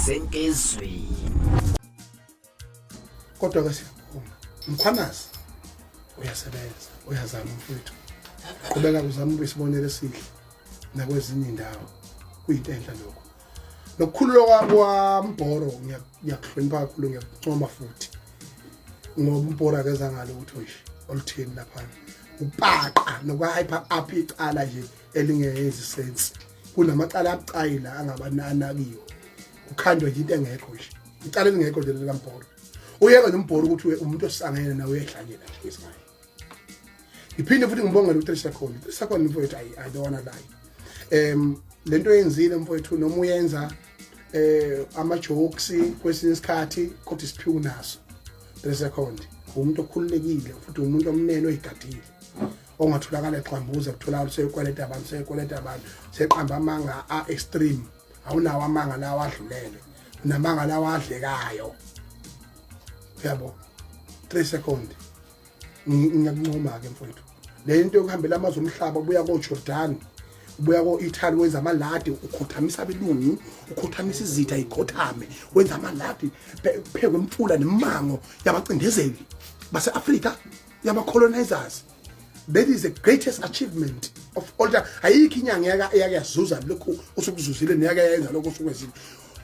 Senkizweni. Kodwa ke siyabonga. Mkhwanazi uyasebenza, uyazama mfowethu. Qhubeka uzama ube isibonelo esihle nakwezinye indawo. Kuyinto enhle lokho. Nokukhululwa kwaMbhoro ngiyakuhlonipha kakhulu, ngiyakuncoma futhi. Ngoba uMbhoro akeza ngalo ukuthi oyish olutheni lapha. Upaqa nokuhype up icala nje elingeyenzi sense. Kunamacala abucayi la angabanakiwe. Kukhandwa nje into engekho nje. Icala elingekho nje likaMbhoro. Uyeke noMbhoro ukuthi umuntu osangene nawe uyehlanyela nje kwesingaye. Ngiphinde futhi ngibongele uTrisha Khona. uTrisha Khona mfowethu, I don't wanna lie. Lento oyenzile mfowethu, noma uyenza ama jokes kwesinye isikhathi, kodwa isiphiwo naso. Trisha Khona umuntu okhululekile futhi umuntu omnene oyigadile. Ongatholakala exhambuza, kutholakala sekweleta abantu, sekweleta abantu, seqamba amanga a extreme. Awunawo amanga lawa adlulele, unamanga lawa adlekayo. Uyabo? 3 second. Ngiyakuncoma ke mfowethu. Le nto yokuhambela amazwe omhlaba, ubuya ko Jordan, ubuya ko Italy, wenza amaladi, ukhothamisa abelungu, ukhothamisa izitha ikhothame, wenza amaladi phekwe imfula nemimango yabacindezeli base Africa, yaba colonizers. That is the greatest achievement of all time. Ayikho inyanga eyake yazuza lokhu osukuzuzile neyake yayenza lokhu osukwenzile.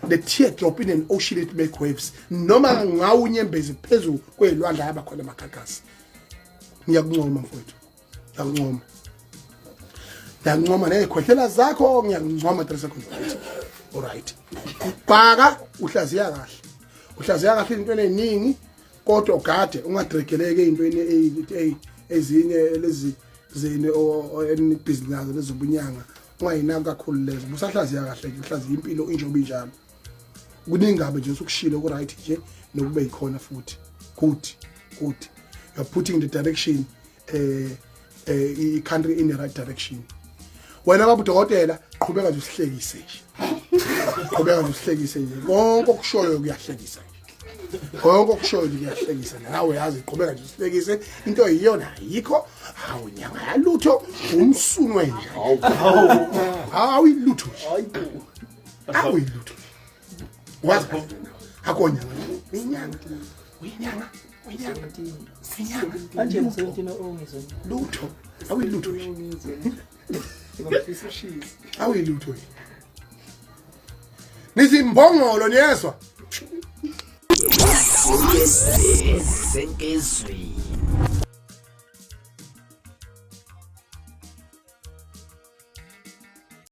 The tear drop in an ocean, it make waves. Noma ngawo unyembezi phezulu kwelwandle ayaba khona amagagasi. Ngiyakuncoma mfowethu, ngiyakuncoma, ngiyakuncoma nezikhwehlela zakho, ngiyakuncoma. 3 seconds. All right, bhaka, uhlaziya kahle, uhlaziya kahle into eziningi, kodwa ugade ungadregeleke ey'ntweni ezinye lezi zini enibhizi nazo lezobunyanga, ungayinaki kakhulu lezo. Busahlaziya kahle nje, uhlaziya impilo injoba injalo. Kuningi kabi nje usukushilo, ku-right nje nokube yikhona futhi. Good, good, you are putting the direction, i-country in the right direction. Wena baba udokotela, qhubeka nje usihlekise nje, qhubeka nje usihlekise nje. Konke okushoyo kuyahlekisa nje, konke okushoyo nje kuyahlekisa. Nawe yazi, qhubeka nje usihlekise. Into yiyona ayikho. Hawu, nyanga yalutho, umsunwe nje. Hawu, ilutho nje, hawu, ilutho. Wazi akonyanga, inyanga, uyinyanga, uyinyanga, uyinyanga. Manje 17 ongizwe. Lutho, awuyilutho nje. Ngifisa ushisa. Awuyilutho nje, nizimbongolo, niyezwa? Senkizweni.